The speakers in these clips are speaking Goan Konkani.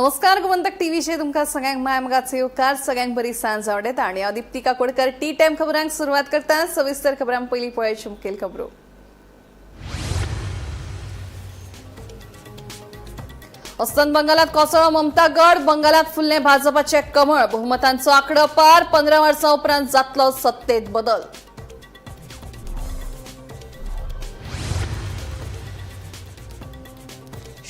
नमस्कार, गोमंतक टीव्हीचेर तुमकां सगळ्यांक माय मोगाचो येवकार. सगळ्यांक बरी सांज आवडेता आनी हांव दीप्ती काकोडकर टी टायम खबरांक सुरवात करता. सविस्तर खबरां पयलीं पळयाची मुखेल खबरो. अस्तंत बंगालात कोसळ्ळो ममता गड. बंगालात फुल्लें भाजपाचें कमळ. बहुमतांचो आंकडो पार. 15 वर्सां उपरांत जातलो सत्तेत बदल.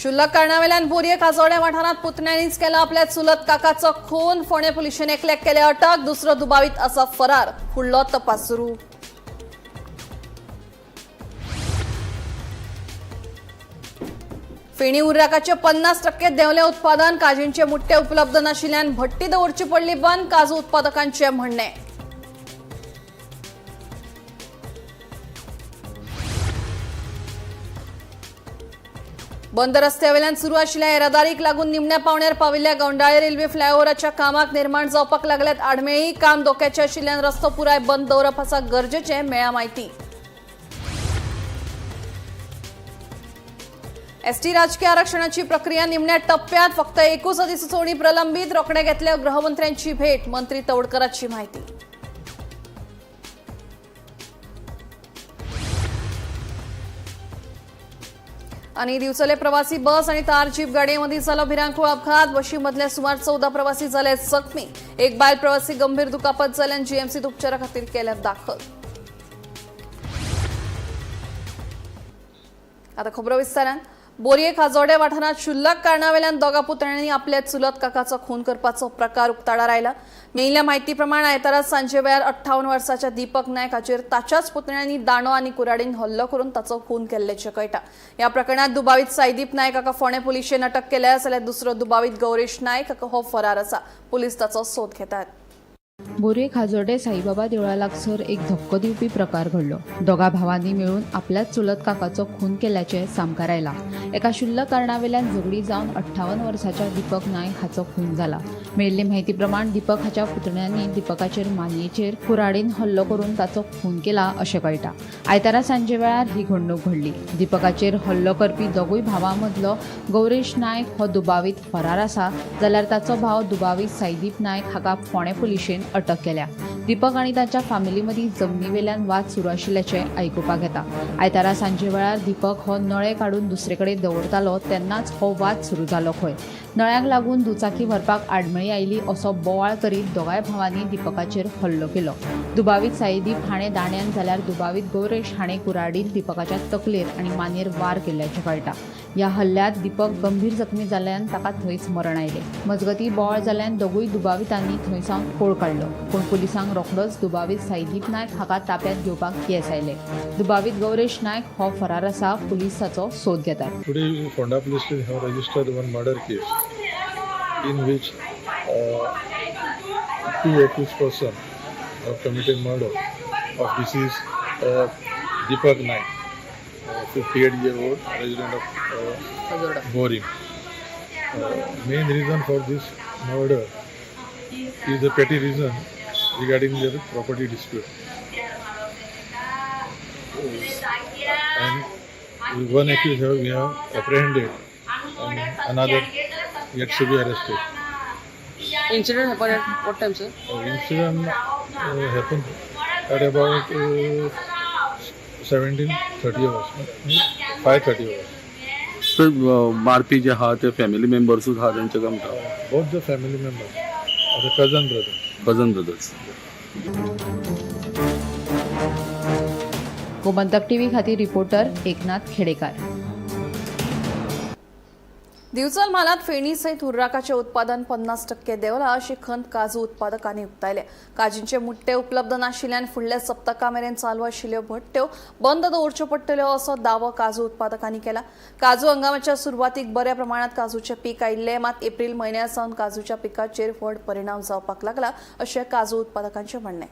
क्षुल्लक कारणावेल्यान बोरये काजोड्या वाठारांत पुतण्यांनीच केला आपल्या चुलत काकाचो खून. फोंडें पुलिशेन एकल्याक केले अटक, दुसरो दुबावीत आसा फरार. फुडलो तपास सुरू. फेणी उर्राकाचे 50% देंवलें उत्पादन. काजींचे मुट्टे उपलब्ध नाशिल्ल्यान भट्टी दवरची पडली बंद, काजू उत्पादकांचे म्हणणें. बंद रस्त्यावेल्यान सुरू आशिल्ल्या येरादारीक लागून निमण्या पावण्यार पाविल्ल्या गौंडाळे रेल्वे फ्लायओव्हराच्या कामाक निर्माण जावपाक लागल्यात आडमेळी. काम धोक्याचें आशिल्ल्यान रस्तो पुराय बंद दवरप आसा गरजेचें, मेळ्ळ्या म्हायती. एसटी राजकीय आरक्षणाची प्रक्रिया निमण्या टप्प्यात. फक्त एकूच अधिसुचोवणी प्रलंबित. रोखडे घेतल्या गृहमंत्र्यांची भेट, मंत्री तवडकरांची माहिती. आणि दिवचले प्रवासी बस आणि तार जीप गाडयेमध्ये झाला भिरांकूळ अपघात. बशीमधले सुमार 14 प्रवासी झाले जखमी. एक बायल प्रवासी गंभीर दुखापत जाल्यान जीएमसीत उपचारा खातीर केल्या दाखल. आता खबरो विस्तारान. बोरये खाजोडे वाठारांत क्षुल्लक कारणावेल्यान दोगा पुतण्यांनी आपल्या चुलत काकाचो खून करपाचो प्रकार उक्ताडार आयला. मेळिल्ल्या म्हायती प्रमाण आयतारा सांजे वेळार 58 वर्साच्या दीपक नायक हाचेर ताच्याच पुतण्यांनी दांडो आनी कुराडीन हल्लो करून ताचो खून केल्ल्याचें कळटा. ह्या प्रकरणात दुबावीत साईदीप नायक हाका फोंडें पुलिशेन अटक केल्या, जाल्यार दुसरो दुबावीत गौरेश नायक हाका हो फरार आसा. पुलीस ताचो सोद घेतात. बोरये खाजोर्डे साईबाबा देवळा लागसर एक धक्को दिवपी प्रकार घडलो. दोगा भावांनी मेळून आपल्याच चुलत काकाचो खून केल्याचें सामकार आयला. एका क्षुल्लक कारणावेल्यान झगडी जावन 58 वर्साच्या दीपक नायक हाचो खून जाला. मेळिल्ले म्हायती प्रमाण दीपक हाच्या पुतण्यांनी दीपकाचेर मानयेचेर कुराडीन हल्लो करून ताचो खून केला अशें कळटा. आयतारा सांजे वेळार ही घडणूक घडली. दीपकाचेर हल्लो करपी दोगूय भावां मदलो गौरेश नायक हो दुबावीत फरार आसा, जाल्यार ताचो भाव दुबावीत साईदीप नायक हाका फोंडें पुलिशेन अटक केल्या. दीपक आनी ताच्या फामिली मदीं जमनी वेल्यान वाद सुरू आशिल्ल्याचें आयकुपाक येता. आयतारा सांजे वेळार दीपक हो नळे काडून दुसरे कडेन दवरतालो तेन्नाच हो वाद सुरू जालो खंय. नळ्यांक लागून दुचाकी व्हरपाक आडमेळी आयली असो बोवाळ करीत दोगांय भावांनी दीपकाचेर हल्लो केलो. दुबावीत साईदीप हाणें दांड्यान जाल्यार दुबावीत गौरेश हाणें कुराडीन दीपकाच्या तकलेर आनी मानेर वार केल्ल्याचें कळटा. ह्या हल्ल्यांत दीपक गंभीर जखमी जाल्ल्यान ताका थंयच मरण आयलें. मजगतीं, बोवाळ जाल्ल्यान दोगूय दुबावितांनी थंय सावन पळ काडलो, पूण पुलिसांक रोखडोच दुबावीत साईदीप नायक हाका ताब्यांत घेवपाक येस आयलें. दुबावीत गौरेश नायक हो फरार आसा. पुलीस ताचो सोद घेतात. Today, Ponda Police Station have registered one murder case in which two accused person have committed murder of deceased Deepak Naik, 58-year-old resident of Borim. Main reason for this murder is a petty reason regarding their property dispute. And one accused we have apprehended and another yet to be arrested. Incident happened at what time, sir? Incident happened at about 17:30 hours, 5:30 hours. Sir, मारपी जे आहा ते फॅमिली मेंबर्सूच आहा तेंचे काय म्हणटा? Both the family members are the cousin brother. Cousin brothers. Gomantak TV खातीर रिपोर्टर एकनाथ खेडेकार. दिवचल म्हालात फेणी सयत हुर्राकाचें उत्पादन 50% देंवलां अशी खंत काजू उत्पादकांनी उक्तायल्या. काजींचे मुट्टे उपलब्ध नाशिल्ल्यान फुडल्या सप्तका मेरेन चालू आशिल्ल्यो भट्ट्यो बंद दवरच्यो पडटल्यो असो दावो काजू उत्पादकांनी केला. काजू हंगामाच्या सुरवातीक बऱ्या प्रमाणात काजूचें पीक आयिल्लें, मात एप्रील म्हयन्या सावन काजूच्या पिकाचेर व्हड परिणाम जावपाक लागला अशें काजू उत्पादकांचें म्हणणें.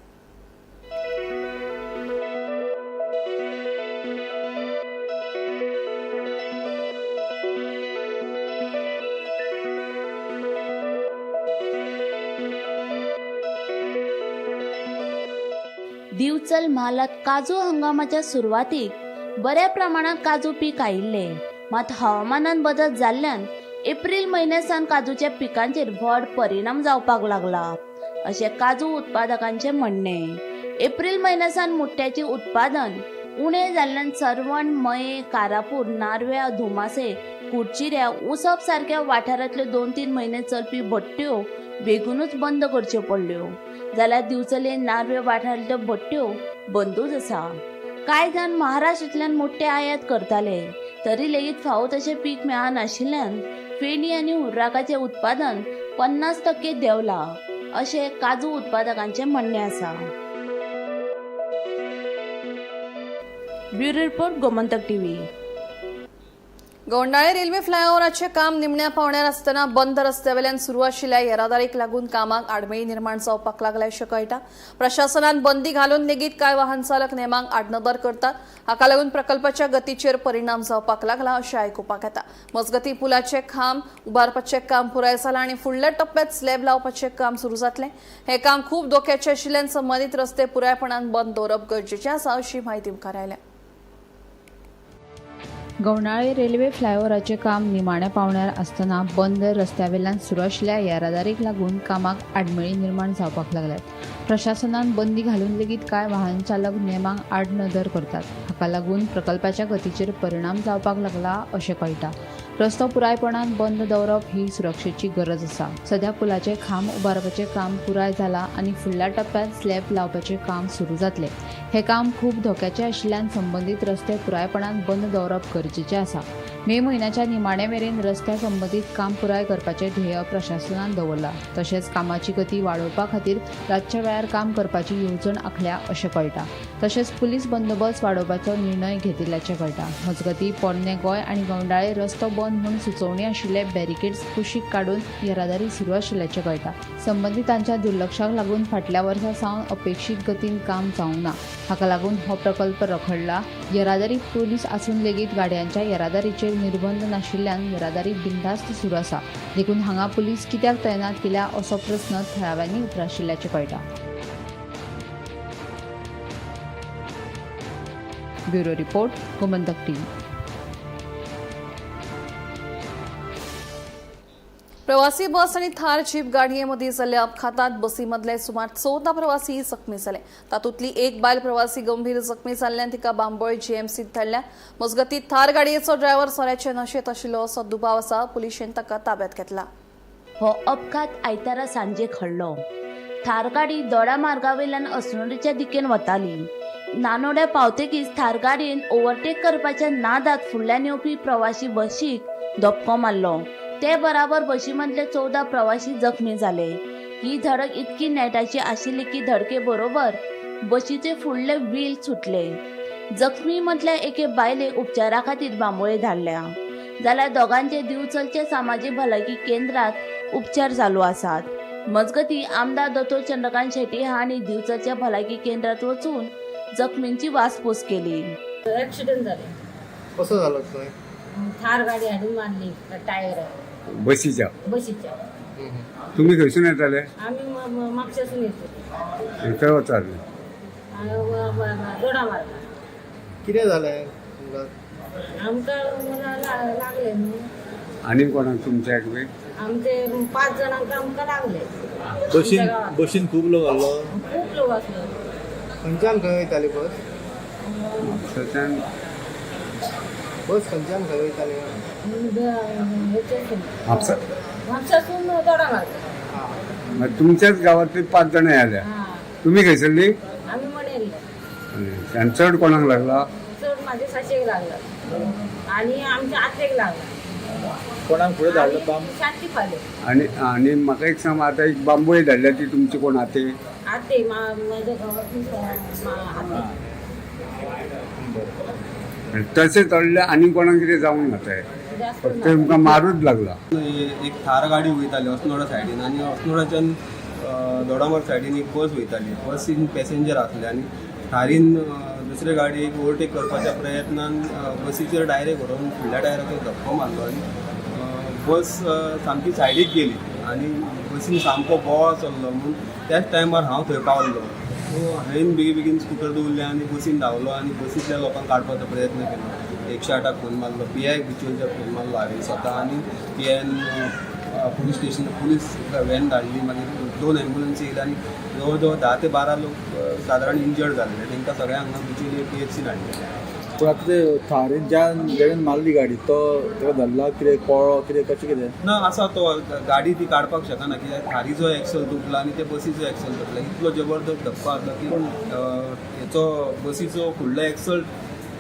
दिवचल म्हालांत काजू हंगामाच्या सुरवातीक बऱ्या प्रमाणात काजू पीक आयिल्लें, मात हवामानात बदल जाल्ल्यान एप्रील म्हयन्या सावन काजूच्या पिकांचेर व्हड परिणाम जावपाक लागला अशें काजू उत्पादकांचें म्हणणें. एप्रील म्हयन्या सावन मुट्ट्याचें उत्पादन उणें जाल्ल्यान सर्वण, मये, कारापूर, नार्व्या, धुमासे, कुडचिऱ्या, उसप सारक्या वाठारांतल्यो 2-3 म्हयने चलपी भट्ट्यो बेगीनूच बंद करच्यो पडल्यो. जाल्यार दिवचले, नार्वे वाठारांतल्यो भट्ट्यो बंदूच आसा. कांय जाण महाराष्ट्रांतल्यान मुट्टे आयात करताले तरी लेगीत फावो तशें पीक मेळनाशिल्ल्यान फेणी आनी हुर्राकाचें उत्पादन 50% देंवलां अशें काजू उत्पादकांचें म्हणणें आसा. Bureau report, Gomantak TV. Gondale railway फ्लायओव्हराचें काम निमण्या पावण्यार आसतना बंद रस्त्यावेल्यान सुरू आशिल्ल्या येरादारीक लागून कामाक आडमेळी निर्माण जावपाक लागल्या अशें कळटा. प्रशासनान बंदी घालून लेगीत कांय वाहन चालक नेमांक आडनदर करतात. हाका लागून प्रकल्पाच्या गतीचेर परिणाम जावपाक लागला अशें आयकुपाक येता. मजगतीं पुलाचे खांब उबारपाचें काम पुराय जालां आनी फुडल्या टप्प्यात स्लॅब लावपाचें काम सुरू जातलें. हें काम खूब धोक्याचें आशिल्ल्यान संबंदीत रस्ते पुरायपणान बंद दवरप गरजेचें आसा अशी म्हायती मुखार आयल्या. गवंडाळे रेल्वे फ्लायओव्हराचें काम निमाण्या पावण्यार आसतना बंद रस्त्यावेल्यान सुरू आशिल्ल्या येरादारीक लागून कामाक आडमेळी निर्माण जावपाक लागल्यात. प्रशासनान बंदी घालून लेगीत कांय वाहन चालक नेमांक आडनदर करतात. हाका लागून प्रकल्पाच्या गतीचेर परिणाम जावपाक लागला अशें कळटा. रस्तो पुरायपणान बंद दवरप ही सुरक्षेची गरज आसा. सध्या पुलाचे खांब उबारपाचें काम पुराय जालां आनी फुडल्या टप्प्यांत स्लॅब लावपाचें काम सुरू जातलें. हें काम खूब धोक्याचें आशिल्ल्यान संबंदीत रस्ते पुरायपणान बंद दवरप गरजेचें आसा. मे म्हयन्याच्या निमाणे मेरेन रस्त्या संबंदीत काम पुराय करपाचें ध्येय प्रशासनान दवरलां. तशेंच कामाची गती वाडोवपा खातीर रातच्या वेळार काम करपाची येवजण आंखल्या अशें कळटा. तशेंच पुलीस बंदोबस्त वाडोवपाचो निर्णय घेतिल्ल्याचें कळटा. मजगतीं पोरणें गोंय आनी गवंडाळे रस्तो बंद म्हूण सुचोवणी आशिल्ले बॅरिकेड्स कुशीक काडून येरादारी सुरू आशिल्ल्याचें कळटा. संबंदितांच्या दुर्लक्षाक लागून फाटल्या वर्सा सावन अपेक्षीत गतीन काम जावंक ना. हाका लागून हो प्रकल्प रखडला. येरादारी पुलीस आसून लेगीत गाडयांच्या येरादारीचेर निर्बंध नाशिल्ल्यान येरादारी बिनधास्त सुरू आसा. देखून हांगा पुलीस कित्याक तैनात केल्या असो प्रस्न थळाव्यांनी उप्राशिल्ल्याचें कळटा. Bureau report, Gomantak TV. प्रवासी बस आनी थार जीप गाडये मदीं जाल्ल्या अपघातांत बसीमदले सुमार 14 प्रवासी जखमी जाले. तातूंतली एक बायल प्रवासी गंभीर जखमी जाल्ल्यान तिका बांबोळे जीएमसींत धाडल्या. मजगतीं थार गाडयेचो ड्रायव्हर सोऱ्याचे नशेंत आशिल्लो असो दुबाव आसा. पुलिशेन ताका ताब्यांत घेतला. हो अपघात आयतारा सांजे घडलो. थार गाडी दोडा मार्गावेल्यान अस्नोडेच्या दिकेन वताली. नानोड्या पावतकीच थार गाडयेन ओव्हरटेक करपाच्या नादात फुडल्यान येवपी प्रवासी बशीक धपको मारलो. ते बराबर बशीमदले 14 प्रवासी जखमी जाले. ही धडक इतकी नेटाची आशिल्ली की धडके बरोबर बशीचे फुडले व्हील सुटले. जखमी मदल्या एके बायलेक उपचारा खातीर बांबोळे धाडल्या, जाल्यार दोगांचे दिवचलचे सामाजीक भलायकी केंद्रात उपचार चालू आसात. मजगतीं आमदार दोतोर चंद्रकांत शेट्ये हांणी दिवचलच्या भलायकी केंद्रात वचून जखमींची वासपूस केली. ऍक्सिडेंट झाले. कसो जालो थंय? थार गाडी हाडून मारली टायर. बसीच्या? बशीच्या. तुमी खंयसून येताले? आम्ही म्हापशासून येतो. खंय वताले? दोडा मार्गा. कितें जालें तुमकां? आमकां लागले न्हू. आनी कोणाक तुमच्या बी? आमचे 5 जणांक आमकां लागले. बशीन आमच्या गावात. बशीन खूब लोक आसलो. खूप लोक असलो. खंयच्यान खंय वयताली बस? म्हापशाच्यान. बस खंयच्यान खंय वयताली? म्हापसा. म्हापशासून दोडा मार्गा. मागीर तुमच्याच गांवांतली 5 जाणां आयल्या. हा. तुमी खंयसरली? आम्ही मणेरले. आनी चड कोणाक लागला? चड माझ्या साशेक लागला आणि आमच्या आतेक लागला. कोणाक फुडें धाडलो बाम शांती पाले. आनी आनी म्हाका एक सांग, आतां एक बांबोळे धाडल्या ती तुमची कोण आते? आते, माझ्या गावातली आते. तशें चडले आनी कोणाक कितें जावंक ना तें? जास्त फक्त तुमकां मारूच लागला. एक थार गाडी वयताली अस्नोडा सायडीन आनी अस्नोडाच्यान दोडामार्ग सायडीन एक बस वयताली. बसीन पॅसेंजर आसले आनी थारीन दुसरे गाडयेक ओवरटेक करपाच्या प्रयत्नान बसीचेर डायरेक्ट व्हरून फुडल्या टायराचेर धपको मारलो आनी बस सामकी सायडीक गेली आनी बसीन सामको बोवाळ चल्लो. म्हूण त्याच टायमार हांव थंय पावल्लो. सो हांवें बेगीन बेगीन स्कुटर दवरले आनी बसीन धांवलो आनी बसींतल्या लोकांक काडपाचो प्रयत्न केलो. 108 फोन मारलो, पी आयक बिचोलच्या फोन मारलो हांवें स्वता आनी P I police station police van धाडली. मागीर दोन एम्बुलन्सी येयले आनी जवळ जवळ 10 ते 12 लोक सादारण इंजर्ड जाल्ले. तांकां सगळ्यांक हांगा बिचोली पी एच सीन हाडले. पूण आतां ते थारीन ज्या जेणेन मारली गाडी तो ताका धरला कितें, कळ्ळो कितें, कशें कितें? ना, आसा तो. गाडी ती काडपाक शकना कित्याक थारीचो एक्सल तुटला आनी ते बसीचो एक्सल तुटला. इतलो जबरदस्त धपको आसलो की हेचो बसीचो फुडलो एक्सल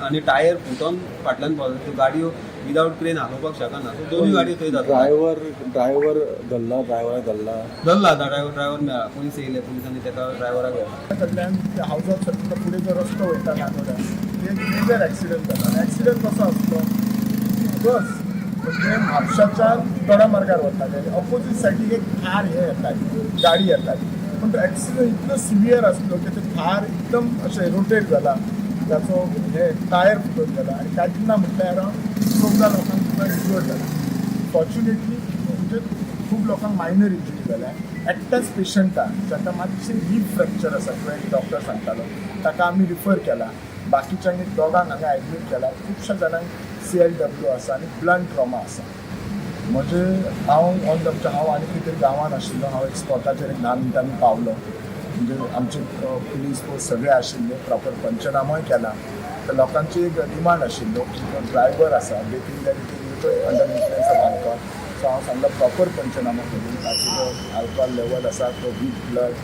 आनी टायर फुटोन फाटल्यान पावलो. त्यो गाडयो विदावट क्रेन हालोवपाक शकना. सो दोनूय गाडयो थंय जाता. ड्रायव्हर ड्रायव्हर धरला, ड्रायव्हराक धरला? धरला आतां ड्रायव्हर. ड्रायव्हर मेळ्ळा. पुलीस येयले, पुलिसांनी ताका ड्रायव्हराक व्हेला. कडल्यान हावज ऑफ सर्कल फुडें जो रस्तो वयता नानोड्या, एक मेजर एक्सिडंट जालो. आनी एक्सिडंट कसो आसलो की बस म्हणजे म्हापशाच्यान दोडा मार्गार वताली आनी ऑपोजीट सायडीक एक थार हे येताली, गाडी येताली. पूण तो एक्सिडंट इतलो सिवियर आसलो की ते थार एकदम अशें रोटेट जाला, ताचो हे टायर फुटून गेला आनी कांयच ना म्हटल्यार अरावंड 14 लोकांक तुका इंजर्ड जाला. फॉर्च्युनेटली म्हणजे खूब लोकांक मायनर इंजुरी जाल्या. एकट्याच पेशंटाक जाका मातशें हीप फ्रॅक्चर आसा, तुवें डॉक्टर सांगतालो, ताका आमी रिफर केला. बाकीच्यांनी दोगांक हांगा एडमीट केला. खुबश्या जाणांक सीएलडब्ल्यू आसा आनी ब्लंट ट्रॉमा आसा. म्हणजे हांव ऑन the हांव आनी खंय तरी गांवांत आशिल्लो. हांव एक स्पॉटाचेर एक 10 मिनटांनी पावलो. म्हणजे आमचे पुलीस फोर्स सगळे आशिल्ले, प्रॉपर पंचनामोय केला. तर लोकांची एक डिमांड आशिल्लो की जो ड्रायव्हर आसा, they think that it is under influence of alcohol. So हांव सांगला, प्रॉपर पंचनामो करून ताचो जो अल्कोहोल लेवल आसा तो वीथ ब्लड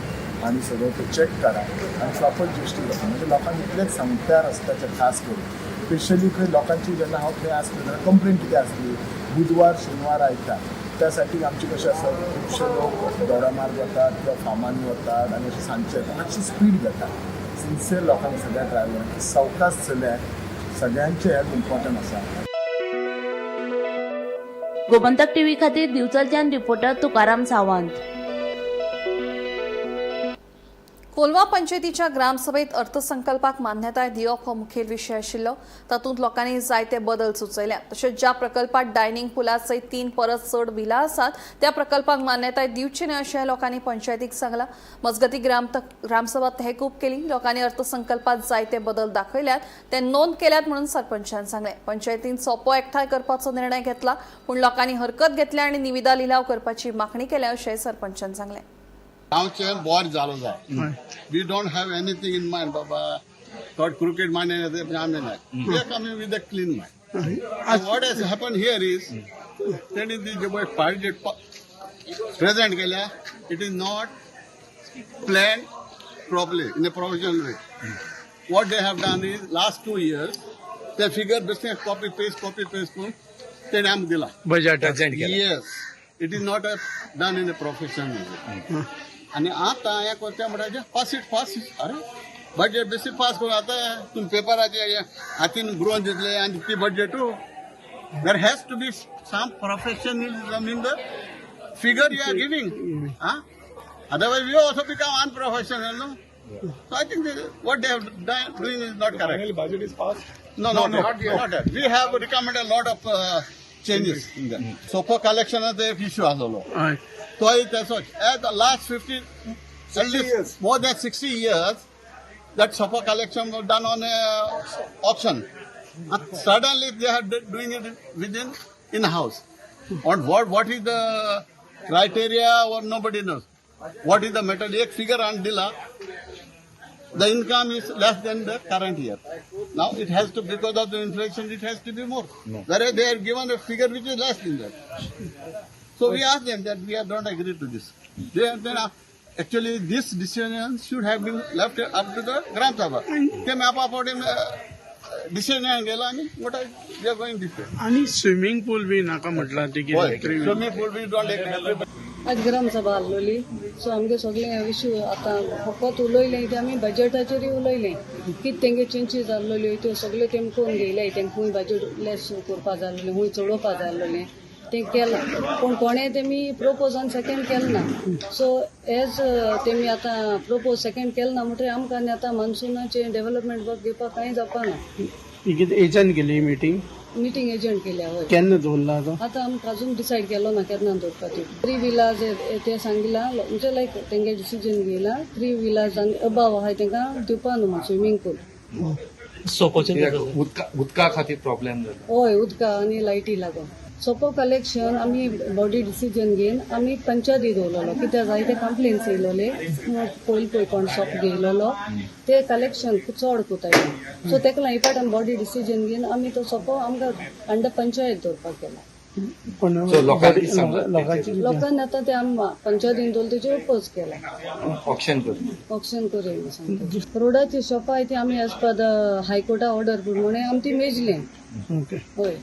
आनी सगळें ते चॅक करा आनी प्रॉपर जिएसटी करता. म्हणजे लोकांक इतलेंच सांगता, रस्त्याचेर खास करून स्पेशली खंय लोकांची जेन्ना हांव थंय आसलो तेन्ना कंप्लेन कितें आसली, बुधवार, शेनवार, आयतार त्या सायडीक आमचे कशें आसा, खुबशे लोक दोडामार्ग वतात किंवा फामांनी वतात आनी अशें सांजचे मातशी स्पीड घेतात. सिन्सियर लोकांक, सगळ्या ड्रायव्हरांक, सवकास चलयात. सगळ्यांचे हेल्थ इम्पॉर्टंट आसा. गोमंतक टीव्ही खातीर दिवचलच्यान रिपोर्टर तुकाराम सावंत. कोलवा पंचायतीच्या ग्रामसभेत अर्थसंकल्पाक मान्यताय दिवप हो मुखेल विशय आशिल्लो. तातूंत लोकांनी जायते बदल सुचयल्यात. तशेंच ज्या प्रकल्पात डायनिंग पुला सयत तीन परस चड विला आसात त्या प्रकल्पाक मान्यताय दिवची न्हय अशें लोकांनी पंचायतीक सांगलां. मजगतीं, ग्रामसभा तहकूब केली. लोकांनी अर्थसंकल्पात जायते बदल दाखयल्यात, ते नोंद केल्यात म्हणून सरपंचान सांगलें. पंचायतीन सोपो एकठांय करपाचो निर्णय घेतला, पूण लोकांनी हरकत घेतल्या आनी निविदा लिलाव करपाची मागणी केल्या अशें सरपंचान सांगलें. गांवचें बोर जालो जाय. We don't have anything in mind बाबा, थोड क्रिकेट माइंड आमी नाही. We are coming with a clean mind. What has happen here is तेणी ती जे पळय पार्टी प्रेझेंट केल्या, it is not plan properly in a professional way. What they have done is last 2 years ते फिगर बेश्टे कॉपी पेस्ट, कॉपी पेस्ट करून तेणे आमकां दिला. Budget. Yes, it is not a done in a professional way. आणि आता हें करता म्हणल्यार पास it, pass it. अरे, बजेट बेसीक पास करून आतां तुमी पेपराचे हातीन बरोवन दितले आनी ती बजेटू. There has to be some professionalism in the figure you are giving. Otherwise we also become unprofessional, no? So I think what they have done, doing is not correct. Budget is pass? No, not yet. Not yet. We have recommended a lot of changes in that. सोपो कलेक्शनाचो एक इश्यू आसलो, तोय तसोच. At the last 50, at least more than 60 years, that sopo collection was done on a auction. And suddenly they are doing it within in-house. On what is the criteria or nobody knows. What is the method? एक figure on दिला, the income is less than the current year. Now it has to, because of the inflation, it has to be more. Whereas they are given a figure which is less than that. So we asked them that we are don't agree to this. They are then actually this decision should have been left up to the Gram Sabha. ते आपापले डिसिजन गेला आणि what are we are going this way. आणि स्विमिंग पूल बी नाका म्हटलं ती. Swimming pool we don't agree. आज ग्रामसभा आसलेली. सो आमगे सगळे हे इश्यू आतां फकत उलयलें ते आमी बजेटाचेरूय उलयलें. कितें तेंगे चेंजीस जाल्लेल्यो त्यो सगल्यो तेम करून घेयले. तेंका खूंय बजेट लेस करपा जाय आसलेलें, खूंय चडोवपा जाय आसलेलें, तें केलां. पूण कोणें तेमी प्रोपोज सेकेंड केलें ना. सो एज तेमी आतां प्रोपोज सेकेंड केलें ना म्हणटकीर आमकां आनी आतां मान्सुनाचें डेव्हलपमेंट वर्क घेवपाक कांय जावपा ना. ही कितें एजन केली मिटींग? मिटींग एजंट केल्या, हय. केन्ना दवरला आतां? आतां आमकां अजून डिसायड केलो ना केन्ना दवरपाची. थ्री विलाज ते सांगिलां, म्हणजे लायक तेंगे डिसिजन घेयला, थ्री विलाज आनी अबाव आहाय तांकां दिवपा न्हू स्विमींग पूल. उदका खातीर प्रॉब्लेम जाता? हय, उदका आनी लायटी लागून. सोपो कलेक्शन आमी बॉडी डिसिजन घेवन आमी पंचायती दवरलेलो, कित्याक जायते कंप्लेन्स येयलोले, पयलीं पळय कोण शॉप घेयलेलो ते कलेक्शन चड कोताय. सो तेका लागून हे फावट आमी बॉडी डिसिजन घेवन आमी तो सोपो आमकां अंडर पंचायत दवरपाक केला. पण So, लोकांनी कितें सांगलां? लोकांची लोकांनी आतां ते आमी पंचायतीन दवरले तेजेर अपोज केला. ऑक्शन कर. ऑक्शन करूया म्हणून सांगता. रोडाची शॉपां आहाय ती आमी एज पर the हायकोर्टा ऑर्डर प्रमाणे आमी ती मेजली. हय,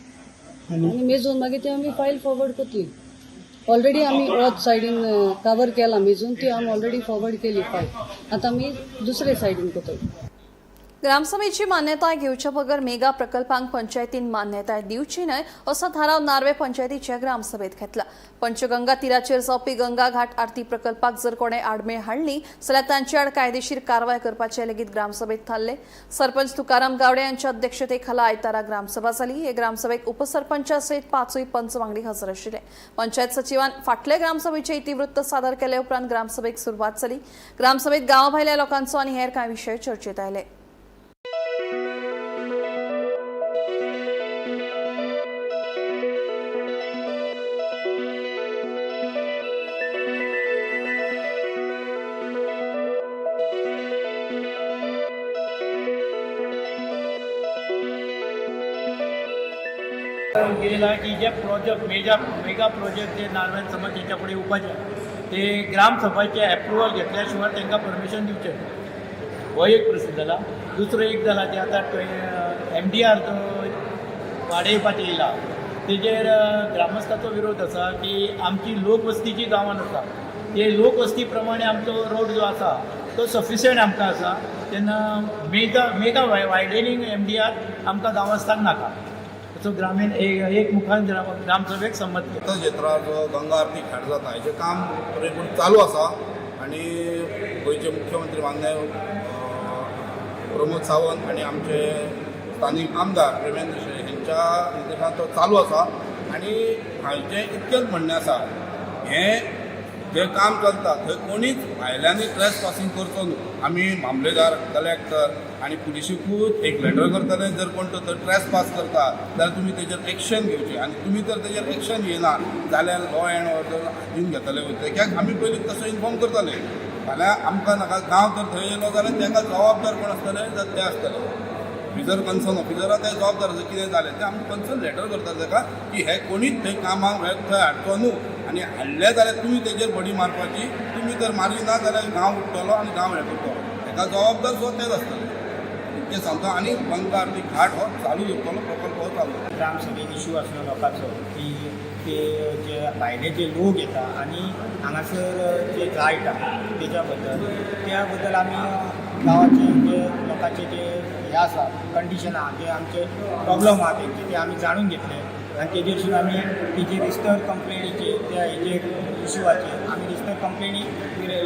आनी मेजून मागीर ती आमी फायल फॉरवर्ड करतली. ऑलरेडी आमी ऑद सायडीन कवर केला मेजून, ती आमी ऑलरेडी फॉरवर्ड केली फायल, आतां आमी दुसरे सायडीन करतली. ग्रामसभेची मान्यताय घेवच्या बगर मेगा प्रकल्पांक पंचायतीन मान्यताय दिवची न्हय असो थाराव नार्वे पंचायतीच्या ग्रामसभेत घेतला. पंचगंगा तिराचेर जावपी गंगा घाट आरती प्रकल्पाक जर कोणे आडमेळ हाडली जाल्यार तांचे आड कायदेशीर कारवाय करपाचे लेगीत ग्रामसभेत थारले. सरपंच तुकाराम गावडे यांच्या अध्यक्षतेखाला आयतारा ग्रामसभा जाली. हे ग्रामसभेक उपसरपंचा सयत पांचूय पंच वांगडी हजर आशिल्ले. पंचायत सचिवान फाटले ग्रामसभेचे इतिवृत्त सादर केले उपरांत ग्रामसभेक सुरवात जाली. ग्रामसभेत गांवाभायल्या लोकांचो आनी हेर कांय विशय चर्चेत आयले. केला की जे प्रोजेक्ट मेगा मेगा प्रोजेक्ट जे नार्वेन समज तेच्या फुडें येवपाचे ते ग्रामसभाचे एप्रुवल घेतल्या शिवाय तांकां परमिशन दिवचें, हो एक प्रश्न जाला. दुसरो एक जाला की आतां एमडीआर जो वाडयपाचें येयला तेजेर ग्रामस्थाचो विरोध आसा की आमची लोकवस्ती जी गांवांत आसा ते लोकवस्ती प्रमाणे आमचो रोड जो आसा तो सफिशियंट आमकां आसा, तेन्ना mega mega widening MDR आमकां गांवांस्थांक नाका, सो ग्रामीण एक मुखान ग्रामसभेक संमत केलें. क्षेत्रार जो गंगा आरती घाट जाता हेजें काम पुरेपूर चालू आसा आनी गोंयचे मुख्यमंत्री मान्य प्रमोद सावंत आनी आमचे स्थानीक आमदार प्रेमेंद्र शेट हेंच्या निर्देशान तो चालू आसा. आनी हांचें इतकेंच म्हणणें आसा, हें जें काम चलता थंय कोणीच भायल्यांनी ट्रेस पासिंग करचो न्हू. आमी मामलेदार, कलेक्टर आनी पुलिशीकूच एक लेटर करतले, जर कोण तो थंय ट्रेस पास करता जाल्यार तुमी तेजेर एक्शन घेवचें आनी तुमी जर तेजेर एक्शन घेयना जाल्यार लॉ एंड ऑर्डर हातीन घेतले वयतले, कित्याक आमी पयलीं तसो इन्फॉर्म करतले. फाल्यां आमकां नाका गांव जर थंय येयलो जाल्यार तांकां जबाबदार कोण आसतले जाल्यार ते आसतले ऑफिसर, कन्सर्न ऑफिसरा ते जबाबदार आसा. कितें जालें तें आमी कन्सर्न लेटर करता ताका की हे कोणीच थंय कामाक हे थंय हाडचो न्हू आनी हाडले जाल्यार तुमी तेजेर बडी मारपाची, तुमी जर मारली ना जाल्यार गांव उडटलो आनी गांव हें करतलो, हेका जबाबदार सुद्दां तेच आसतले, इतकें सांगता. आनी गंगा आरती घाट हो चालू दवरतलो, प्रकल्प हो चालू. ग्रामसभेक इशू आसलो लोकांचो की ते जे भायले जे लोक येता आनी हांगासर जे जाळटा तेच्या बद्दल, त्या बद्दल आमी गांवाचे जे लोकांचे जे हे आसा कंडिशन आहा, जे आमचे प्रॉब्लम आहा तेंचे ते आमी जाणून घेतले आनी तेजेरसून आमी तेजे रिस्तर कंप्लेनीचे त्या हेजेर इशुवाचेर आमी रिस्तर कंप्लेनी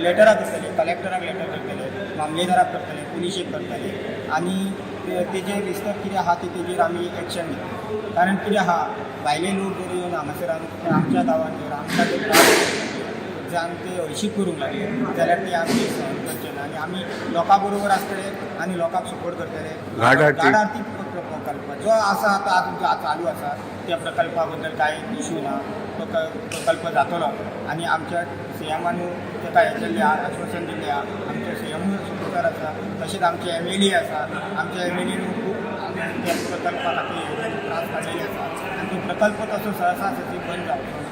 लेटरां करतले, कलेक्टराक लेटर करतले, मामलेदाराक करतले, पुलिशेक करतले आनी तेजेर रिस्तर कितें आहा ते तेजेर आमी एक्शन घेतले. कारण कितें आहा, भायले लोक जर येवन हांगासर आमच्या गांवांत जर आमकां जर त्रास जावन ते हळशीक करूंक लागले जाल्यार ते आमी सहन करचे ना आनी आमी लोकां बरोबर आसतले आनी लोकांक सपोर्ट करतले. घाट आरती. घाट आरती प्रकल्प जो आसा आतां चालू आसा त्या प्रकल्पा बद्दल कांय इशू ना, तो प्रकल्प जातलो आनी आमच्या सीएमानूय ताका हें केल्लें आहा, आश्वासन दिल्लें आहा. आमचे सीएमूय सपोर्टर आसा, तशेंच आमचे एमएलए आसा, आमच्या एमएलएनूय खूब त्या प्रकल्पा खातीर त्रास काडलेले आसा आनी तो प्रकल्प तसो सहसा सहजी बंद जावचो.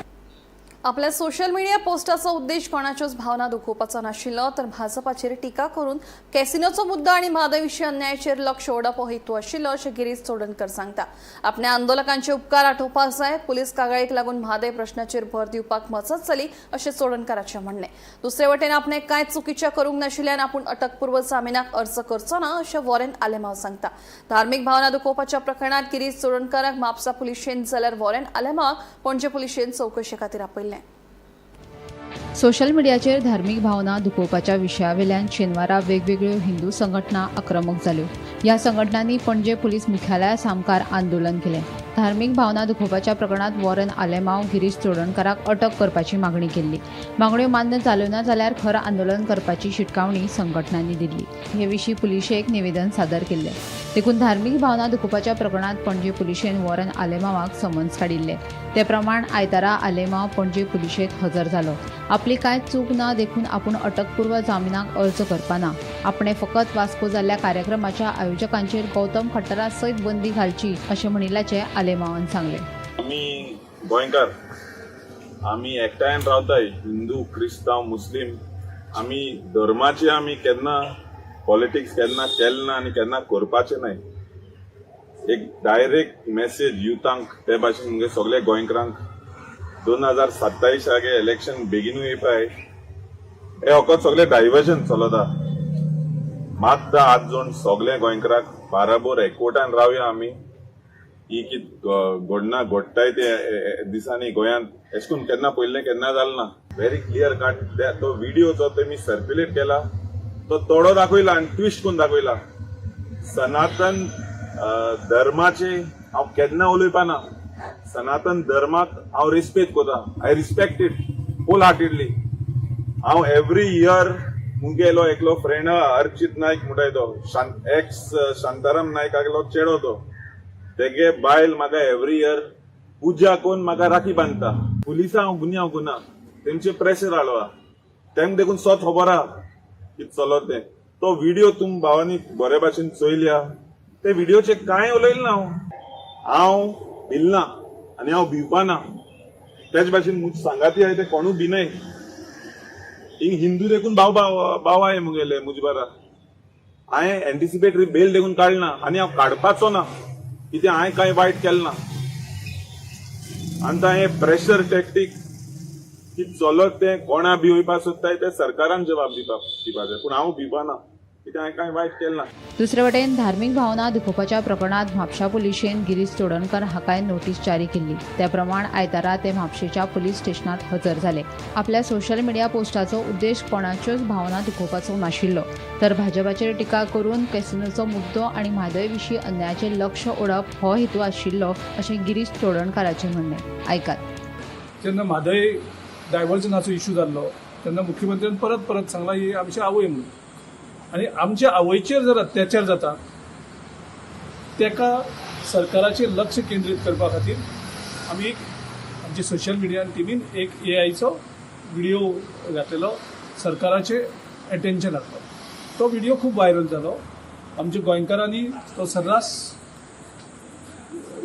आपल्या सोशल मिडिया पोस्टाचो उद्देश कोणाच्योच भावना दुखोवपाचो नाशिल्लो, तर भाजपाचेर टिका करून कॅसिनोचो मुद्दो आनी म्हादय विशीं अन्यायाचेर लक्ष ओडप हो हेतू आशिल्लो अशें गिरीश चोडणकर सांगता. आपल्या आंदोलकांचे उपकार आठोवपाक जाय, पुलीस कागाळीक लागून म्हादय प्रश्नाचेर भर दिवपाक मजत जाली अशें चोडणकाराचें म्हणणें. दुसरे वटेन आपणें कांय चुकीचें करूंक नाशिल्ल्यान आपूण अटकपूर्व जामिनाक अर्ज करचो ना अशें वॉरेन आलेमाव सांगता. धार्मीक भावना दुखोवपाच्या प्रकरणांत गिरीश चोडणकाराक म्हापसा पुलिशेन जाल्यार वॉरेन आलेमावाक पणजे पुलिशेन चवकशे खातीर आपयल्लें. सोशल मिडियाचेर धार्मीक भावना दुखोवपाच्या विशयावेल्यान शेनवारा वेगवेगळ्यो हिंदू संघटना आक्रमक जाल्यो. ह्या संघटनांनी पणजे पुलीस मुख्यालया सामकार आंदोलन केलें. धार्मीक भावना दुखोवपाच्या प्रकरणात वॉरन आलेमांव गिरीश चोडणकाराक अटक करपाची मागणी केल्ली. मागण्यो मान्य जाल्यो ना जाल्यार खर आंदोलन करपाची शिटकावणी संघटनांनी दिल्ली. हे विशीं पुलिशेक निवेदन सादर केल्लें. देखून धार्मीक भावना दुखोवपाच्या प्रकरणात पणजे पुलिशेन वॉरन आलेमांवाक समन्स काडिल्ले. ते प्रमाण आयतारा आलेमांव पणजे पुलिशेंत हजर जालो. आपली कांय चूक ना देखून आपूण अटकपूर्व जामिनाक अर्ज करपाना. आपणे फकत वास्को जाल्ल्या कार्यक्रमाच्या आयोजकांचेर गौतम खट्टरा सयत बंदी घालची अशें म्हणिल्ल्याचें आलेमांवान सांगलें. आमी गोंयकार, आमी एकठांयन रावताय, हिंदू, क्रिस्तांव, मुस्लीम. आमी धर्माचे आमी केन्ना पॉलिटिक्स केन्ना केलें ना आनी केन्ना करपाचें नाय. एक डायरेक्ट मेसेज युथांक, ते भाशेन मुगे सगळे गोंयकारांक, 2027 आगे इलेक्शन बेगिनूय येयपाय. हे फकत सगळे डायवर्जन चलता. मातदा हात जोडून सगळे गोंयकारांक बाराबोर एकवटान रावया आमी. ही कित घडना घडटाय ते दिसांनी गोंयांत एश कोन केन्ना पयलें केन्ना जालें ना. व्हेरी क्लियर कट तो व्हिडिओ जो तेमी सर्क्युलेट केला तो थोडो दाखयला आनी ट्विस्ट करून दाखयला. सनातन धर्माचे हांव केन्ना उलोवपा ना. सनातन धर्माक हांव रिस्पेक्ट करता. I respect it wholeheartedly. हांव एवरी इयर मुगेलो एकलो फ्रेंड अर्चित नायक म्हणटाय, तो एक्स शांताराम नायकागेलो चेडो, तो तेगे बायल म्हाका एवरी इयर पुजा करून म्हाका राखी बांदता. पुलिसां हांव गुन्यांव गुना तेमचे प्रेशर हाडलो तेंक देखून सत खबर आहा कितें चलत तें. तो व्हिडिओ तुम भावांनी बरे भाशेन चोयल्या. ते व्हिडिओचे कांय उलयलें ना हांव. हांव भिलना आनी हांव भिवपाना. तेच भाशेन मुज सांगाती आहाय ते कोणूय भिनाय. हिंग हिंदू देखून भाव भाव भाव आहाय मुगेले मुज बारा. हांवें एंटिसिपेटरी बेल देखून काडना आनी हांव काडपाचो ना, कित्याक हांवें कांय वायट केलें ना. आनी हें प्रेशर टॅक्टीक की चलत तें कोणा भिवपाक सोदताय ते सरकारान जबाब दिवपाक जाय, पूण हांव भिवपाना, कित्याक हांवें कांय वायट केलें ना. दुसरे वटेन धार्मीक भावना दुखोवपाच्या प्रकरणात म्हापशा पुलिशेन गिरीश चोडणकर हाकाय नोटीस जारी केल्ली. त्या प्रमाण आयतारा ते म्हापशेच्या पुलीस स्टेशनात हजर जाले. आपल्या सोशल मिडिया पोस्टाचो उद्देश कोणाच्योच भावना दुखोवपाचो नाशिल्लो, तर भाजपाचेर टिका करून कॅसिनोचो मुद्दो आनी म्हादय विशीं अन्यायाचेर लक्ष ओडप हो हेतू आशिल्लो अशें गिरीश चोडणकाराचें म्हणणें. आयकात. जेन्ना म्हादय डायवर्जनाचो इशू जाल्लो तेन्ना मुख्यमंत्र्यान परत परत सांगला, ही आमची आवय म्हणून. आनी आमच्या आवयचेर जर अत्याचार जाता तेका सरकाराचेर लक्ष केंद्रीत करपा खातीर आमी एक आमची सोशल मिडिया टिमीन एक एआयचो व्हिडिओ घातलेलो. सरकाराचें एटेन्शन हाडलो. तो व्हिडिओ खूब व्हायरल जालो. आमच्या गोंयकारांनी तो सर्रास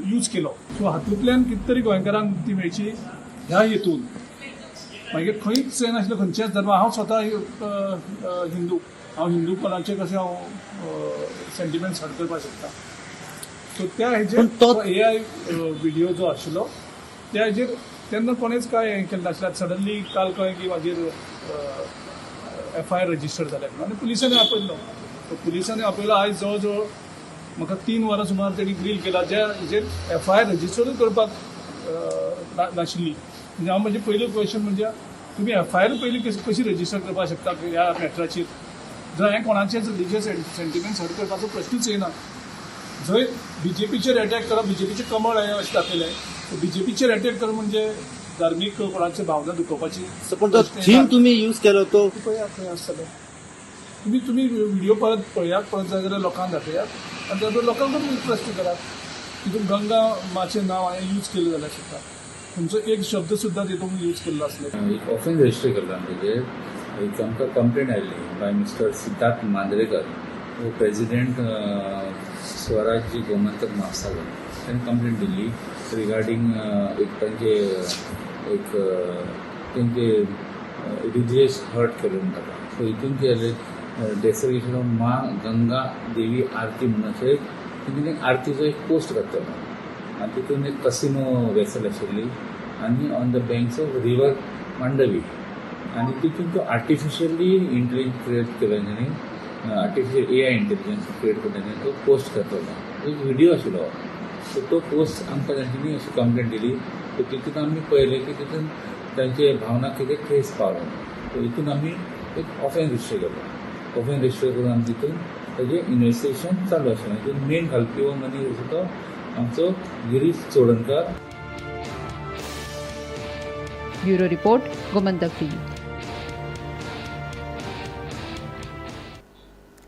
यूज केलो. सो हातूंतल्यान कितें तरी गोंयकारांक मुक्ती मेळची ह्या हेतून. मागीर खंयच येनाशिल्लें खंयच्याच धर्मा. हांव स्वता हिंदू. हांव हिंदू कोणाचे कशें हांव सेंटिमेंट्स हर्ट करपाक शकता? सो त्या हेजेर तो एआय व्हिडिओ जो आशिल्लो त्या हेजेर तेन्ना कोणेच कांय हें केलें नाशिल्लें. सडनली काल कळ्ळें की मागीर एफआयआर रजिस्टर जाल्या म्हणून आनी पुलिसांनी आपयल्लो. सो पुलिसांनी आपयलो. आयज जवळ जवळ म्हाका 3 वरां सुमार तेणी ग्रील केला, ज्या हेजेर एफआयआर रजिस्टरूच करपाक नाशिल्ली. म्हणजे हांव म्हजें पयलें क्वेश्चन म्हणजे तुमी एफआयआर पयलीं कशी कशी रजिस्टर करपाक शकता ह्या मॅटराचेर, जर हांवें कोणाचेच रिलिजियस सेंटिमेंट्स हर्ट करपाचो प्रश्नूच येना. जंय बीजेपीचेर अटॅक करप, बीजेपीचें कमळ हांवें अशें दाखयलें, बीजेपीचेर अटॅक करप म्हणजे धार्मीक कोणाची भावना दुखोवपाची. पण तो थीम तुमी यूज केलो तो पळयात खंय आसतलो. तुमी तुमी व्हिडिओ परत पळयात, परत जाय जाल्यार लोकांक दाखयात आनी त्या लोकांक प्रश्न करात. तितून गंगा माचें नांव हांवें यूज केलें जाल्यार सुद्दां तुमचो एक शब्द सुद्दां तितून यूज केल्लो आसलो. एक ऑफेन्स रजिस्टर केल्लो आमी तेजेर. एक आमकां कंप्लेंट आयिल्ली बाय मिस्टर सिद्धार्थ मांद्रेकर, हो प्रेसिडेंट, स्वराज्य गोमंतक म्हासागर. तांणी कंप्लेंट दिल्ली रिगार्डींग एक तांचे एक तेंचे रिलिजियस हर्ट केलो म्हणटा. सो हितून कितें जालें, डेसिक्रेशन ऑफ मा गंगा देवी आरती म्हणून अशें एक तेंच्यानी एक आरतीचो एक पोस्ट घातलेलो आनी तितून एक कसिनो वेसल आशिल्ली आनी on the banks of river Mandovi. आनी तितून तो आर्टिफिशियली इंटेलिजन्स क्रिएट केलो तेंच्यानी, आर्टिफिशियल एआय इंटेलिजन्स क्रिएट करून तेंच्यानी तो पोस्ट घातलेलो. एक व्हिडिओ आशिल्लो. सो तो पोस्ट आमकां तेंच्यांनी अशी कंप्लेंट दिली. सो तितून आमी पळयलें की तितून तांचे भावना कितें ठेस पावल्या. सो हितून आमी एक ऑफेन्स रजिस्टर केलो. ऑफेन्स रजिस्टर करून आमी तितून ताजें इन्वेस्टिगेशन चालू आसा. हातूंत मेन घालपी हो मनीस आसा तो आमचो Girish Chodankar. Bureau report, Gomantak TV.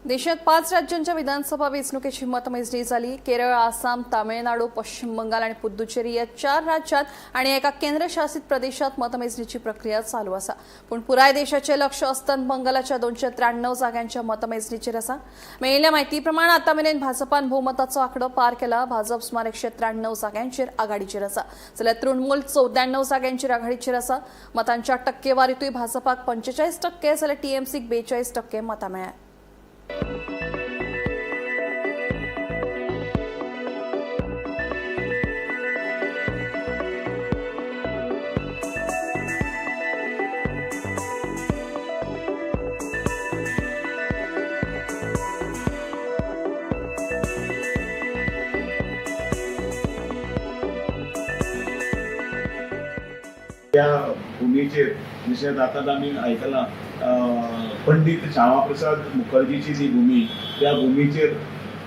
देशात 5 राज्यांच्या विधानसभा वेंचणुकेची मतमेजणी झाली. केरळ, आसाम, तामिळनाडू, पश्चिम बंगाल आणि पुद्दुचेरी या 4 राज्यात आणि एका केंद्रशासित प्रदेशात मतमेजणीची प्रक्रिया चालू आसा. पूण पुराय देशाचे लक्ष अस्तंत बंगालाच्या 293 जागांच्या मतमेजणीचेर आसा. मेळिल्ल्या म्हायती प्रमाण आतां मेरेन भाजपान भोवमताचो आंकडो पार केला. भाजप सुमार 193 जाग्यांचेर आघाडीचेर आसा, जाल्यार तृणमूल 94 जाग्यांचेर आघाडीचेर आसा. मतांच्या टक्केवारीतूय भाजपाक 45% जाल्यार टीएमसीक 42% मतां मेळ्ळ्या. त्या भुमीचेर जशें आतां आमी आयकलां पंडीत श्यामाप्रसाद मुखर्जीची जी भूमी, त्या भुमीचेर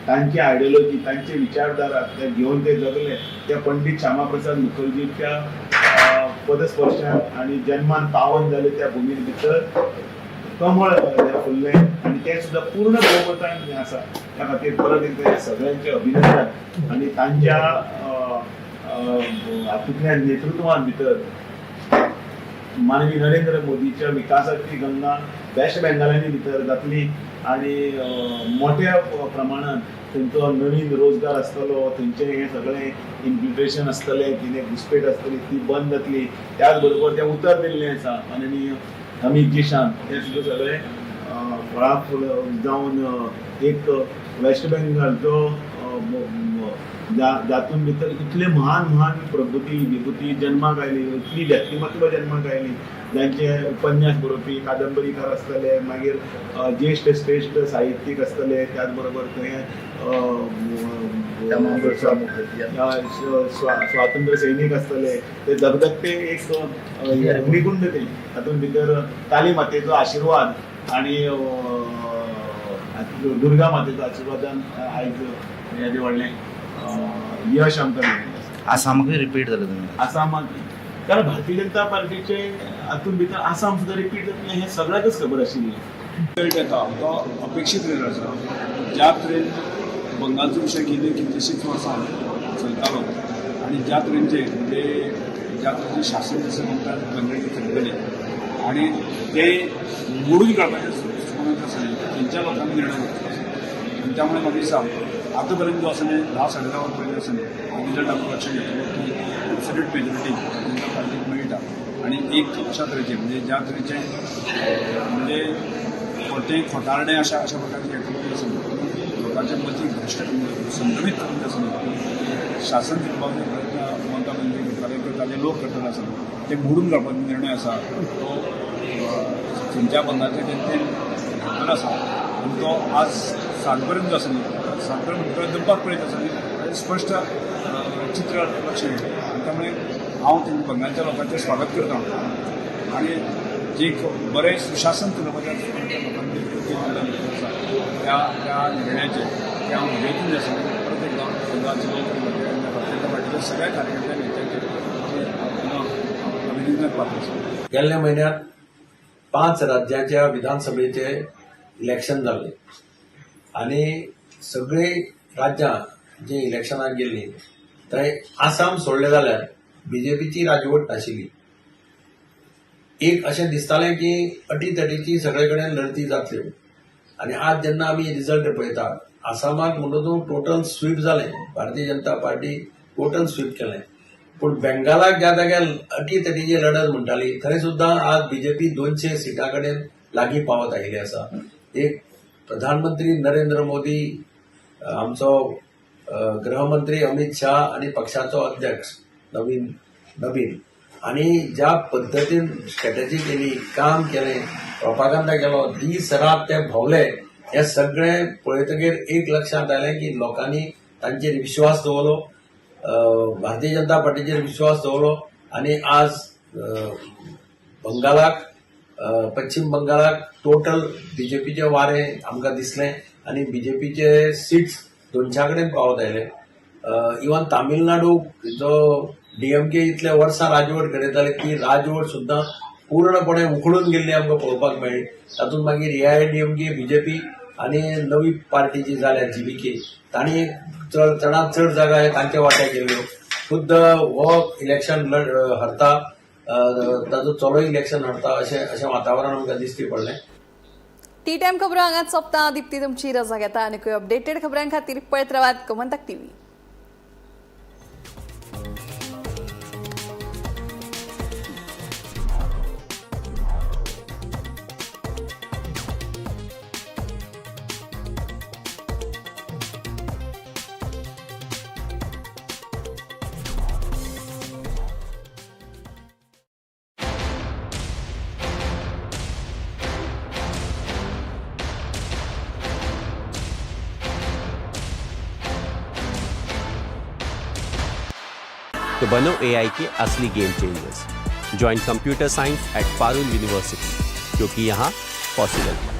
तांची आयडियोलॉजी, तांचे विचारधारा ते घेवन ते जगले. त्या पंडीत श्यामाप्रसाद मुखर्जीच्या पदस्पर्शान आनी जन्मान पावन जाले त्या भुमी भितर कमळ फुल्लें आनी तें सुद्दां पूर्ण बहुमतान हें आसा. त्या खातीर परत एकदां सगळ्यांचें अभिनंदन आनी तांच्या हातूंतल्यान नेतृत्वान भितर माननीय नरेंद्र मोदीच्या विकासाची गंगा वेस्ट बेंगालांनी भितर जातली आनी मोठ्या प्रमाणात थंयचो नवीन रोजगार आसतलो, थंयचें हें सगळें इन्फिल्ट्रेशन आसतलें, कितें घुसपेट आसतली ती बंद जातली. त्याच बरोबर तें उतर दिल्लें आसा माननीय अमीत जीशान, तें सुद्दां सगळें फळां फुल जावन एक वेस्ट बेंगाल जो जातून भितर इतले महान महान प्रभुती विभूती जन्माक आयली, इतली व्यक्तिमत्व जन्माक आयली, जांचे उपन्यास बरोवपी कादंबरीकार आसतले, मागीर ज्येश्ठ श्रेश्ठ साहित्यीक आसतले, त्याच बरोबर थंय स्वातंत्र्य सैनीक आसतले. ते धगधगते एक अग्निकुंड ते तातूंत भितर काली मातेचो आशिर्वाद आनी दुर्गा मातेचो आशिर्वादान आयज हें व्हडलें यश आमकां मेळिल्लें आसा. आसामाकूय रिपीट जालें तुमी? आसामाक, कारण भारतीय जनता पार्टीचे हातूंत भितर आसाम सुद्दां रिपीट जातलें हें सगळ्यांकच खबर आशिल्ली. रिजल्ट येता तो अपेक्षीत रिजल्ट आसा. ज्या तरेन बंगालचो विशय गेले कितलेशींच वर्सां चलतालो आनी ज्या तरेनचे म्हणजे ज्या तरेचें शासन जशें म्हणटात बंगाली चलतलें आनी ते मोडून काडपाचें दृश्टिकोनांत आसलें थंयच्या लोकांनी निर्णय घेतलो आसा. आनी त्यामुळे म्हाका दिसता आतां पर्यंत जो आसा न्ही 10 साडे 10 वरां पयलीं आसा न्ही रिजल्ट आमकां लक्षात येतलो की एब्सोल्यूट मेजॉरिटी जनता पार्टीक मेळटा आनी एक अशा तरेचें म्हणजे ज्या तरेचें म्हणजे खोटें खोटारडें अशा अशा प्रकारचे एक्टिविटी आसा लोकांच्या मतीक भ्रश्ट संभ्रमीत करून आसा शासन चलोवपाचो प्रयत्न ममता बॅनर्जी करताले किंवा ताजे लोक करतले आसा ते मोडून काडपाचो निर्णय आसा तो थंयच्या बंगालच्या जनतेन घेतलेलो आसा आनी तो आज सांज पर्यंत जो आसा न्ही सांज पर्यंत दंपाक पळयत आसा न्ही ताजें स्पश्ट चित्र लक्षात येता. आनी त्यामुळे हांव तेंच्या बंगालच्या लोकांचें स्वागत करता आनी जे एक बरें सुशासन चलोवपाच्या लोकांनी आसा त्या त्या निर्णयाचेर ते हांव म्हज्या हितून आसा परत एकदां बंगालचे लोक भारतीय जनता पार्टीच्या सगळ्या कार्यकर्त्या नेत्यांचेर अभिनंदन पात्र आसा. गेल्ल्या म्हयन्यात 5 राज्यांच्या विधानसभेचे इलेक्शन जाल्ले आनी सगळीं राज्यां जी इलेक्शनाक गेल्लीं थंय आसाम सोडलें जाल्यार बीजेपीची राजवट नाशिल्ली. एक अशें दिसतालें की अटीतटीची सगळे कडेन लढती जातल्यो आनी आज जेन्ना आमी रिजल्ट पळयता आसामाक म्हणून तूं टोटल स्वीप जालें, Bharatiya Janata party total sweep केलें. पूण बेंगालाक ज्या जाग्यार अटीतटीची लढत म्हणटाली थंय सुद्दां आज बीजेपी 200 सिटां कडेन लागीं पावत आयिल्ली आसा. एक प्रधानमंत्री नरेंद्र मोदी, आमचो गृहमंत्री अमित शाह आनी पक्षाचो अध्यक्ष नवीन नवीन आनी ज्या पद्दतीन स्ट्रॅटजी केली, काम केलें, प्रोपागंडा केलो, दीस रात ते भोंवले, हे सगळें पळयतकीर एक लक्षांत आयलें की लोकांनी तांचेर विश्वास दवरलो, भारतीय जनता पार्टीचेर विश्वास दवरलो आनी आज बंगालाक पश्चिम बंगालाक टोटल बीजेपीचे वारें आमकां दिसलें आनी बीजेपीचे सीट्स 200 कडेन पावत आयले. इवन तामिळनाडू जो डीएमके इतले वर्सां राजवट घडयताले ती राजवट सुद्दां पूर्णपणे उखडून गेल्ली आमकां पळोवपाक मेळ्ळी. तातूंत मागीर एआयडीएमके, बीजेपी आनी नवी पार्टी जी जाल्या जीव्हीके तांणी चडांत चड जागा हे तांच्या वाट्याक गेल्ल्यो. खुद्द हो इलेक्शन हरता, ताजो चलोय इलेक्शन हरता अशें वातावरण आमकां दिश्टी पडलें. टी टायम खबरो हांगाच सोंपता. दीप्ती तुमची रजा घेता आनी अपडेटेड खबरां खातीर पळयत रावात गोमंतक टीव्ही. तो बनो एआई के असली game changers. Join computer science at Parul university, क्योंकि यहाँ पॉसिबल है।